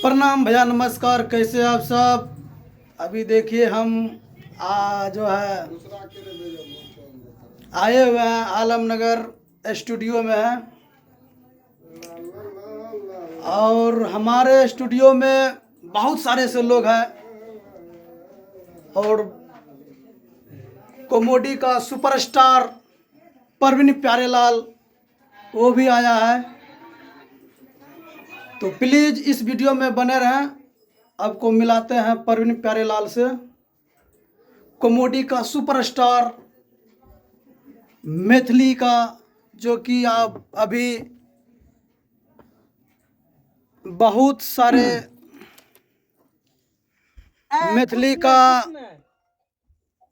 प्रणाम भैया, नमस्कार। कैसे आप सब? अभी देखिए हम आ जो है आए हुए हैं आलमनगर स्टूडियो में है और हमारे स्टूडियो में बहुत सारे ऐसे लोग हैं और कॉमेडी का सुपरस्टार प्रवीण प्यारेलाल वो भी आया है। तो प्लीज़ इस वीडियो में बने रहें। आपको मिलाते हैं प्रवीण प्यारेलाल से, कॉमेडी का सुपरस्टार मैथिली का, जो कि आप अभी बहुत सारे मैथिली का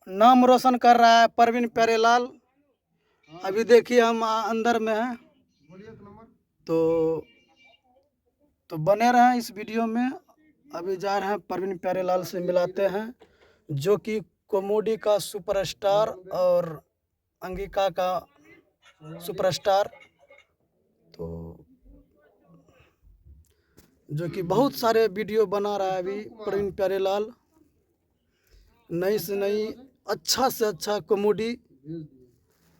नाम रोशन कर रहा है प्रवीण प्यारेलाल। अभी देखिए हम अंदर में हैं, तो बने रहें इस वीडियो में। अभी जा रहे हैं प्रवीण प्यारेलाल से मिलाते हैं, जो कि कॉमेडी का सुपरस्टार और अंगिका का सुपरस्टार, तो जो कि बहुत सारे वीडियो बना रहा है अभी प्रवीण प्यारेलाल, नई से नई अच्छा से अच्छा कॉमेडी।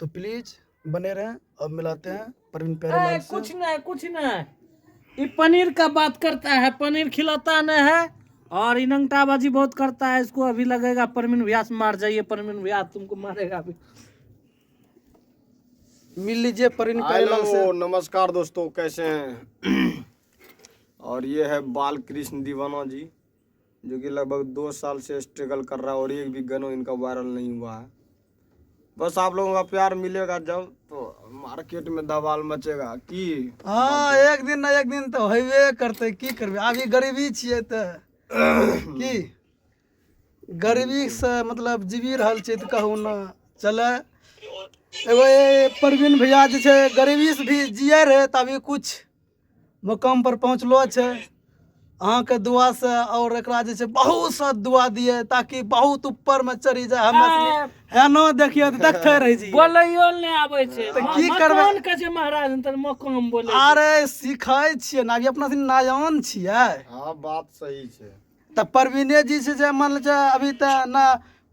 तो प्लीज बने रहें। अब मिलाते हैं प्रवीण प्यारेलाल से। कुछ नहीं, कुछ नहीं, ये पनीर का बात करता है, पनीर खिलाता नहीं है और ये नंगटाबाजी बहुत करता है। इसको अभी लगेगा प्रवीण भैया से मार जाइए, प्रवीण भैया तुमको मारेगा अभी। मिल लीजिए प्रवीण प्यारेलाल से। हेलो नमस्कार दोस्तों, कैसे हैं? और ये है बाल कृष्ण दीवाना जी, जो कि लगभग 2 साल से स्ट्रगल कर रहा है और एक भी गाना इनका वायरल नहीं हुआ है। बस आप लोगों का प्यार मिलेगा जब तो मार्केट में धमाल मचेगा की। हाँ, एक दिन ना एक दिन तो होबे करते, की करबे, अभी गरीबी छियै तऽ की गरीबी से मतलब जीबी रहल छियै तऽ कहू ना चले। एगो ये प्रवीण भैया जे छै गरीबी से भी जिए रहे तऽ अभी कुछ मुकाम पर पहुँचलो छै अहाँके दुआ से, और एकरा जे छै बहुत सा दुआ दिए ताकि बहुत ऊपर में चढ़ी जाए। हम एनो देखियो तऽ देखते रहि जइयै। बोलैयो नहि आबै छै। तऽ की करबै? मकान के छै महाराज, तऽ मकान बोलै। अरे सिखै छियै ने, अभी अपना सब नयान छियै। हाँ बात सही छै। तऽ प्रवीणे जी से जे मान छै अभी तऽ ना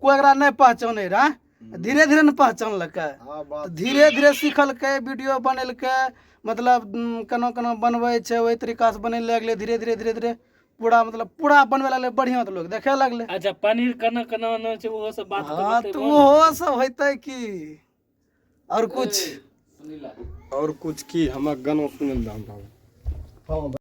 कोइ एकरा नहि पहचानै रहए, धीरे धीरे ने पहचानलकै। हाँ बात तऽ धीरे धीरे सिखलकै, वीडियो बनेलकै, मतलब केना केना बनबै छै ओहि तरीकासँ बनै लगलै। धीरे धीरे धीरे धीरे पूरा मतलब पूरा बनबै लगलै बढ़िआँ, तऽ लोक देखै लगलै। अच्छा पनीर केना केना आनै छै ओहो सब बात। हाँ तऽ ओहो सब होइतै की आओर कुछ और कुछ की हमरा गाना सुनल हमरा।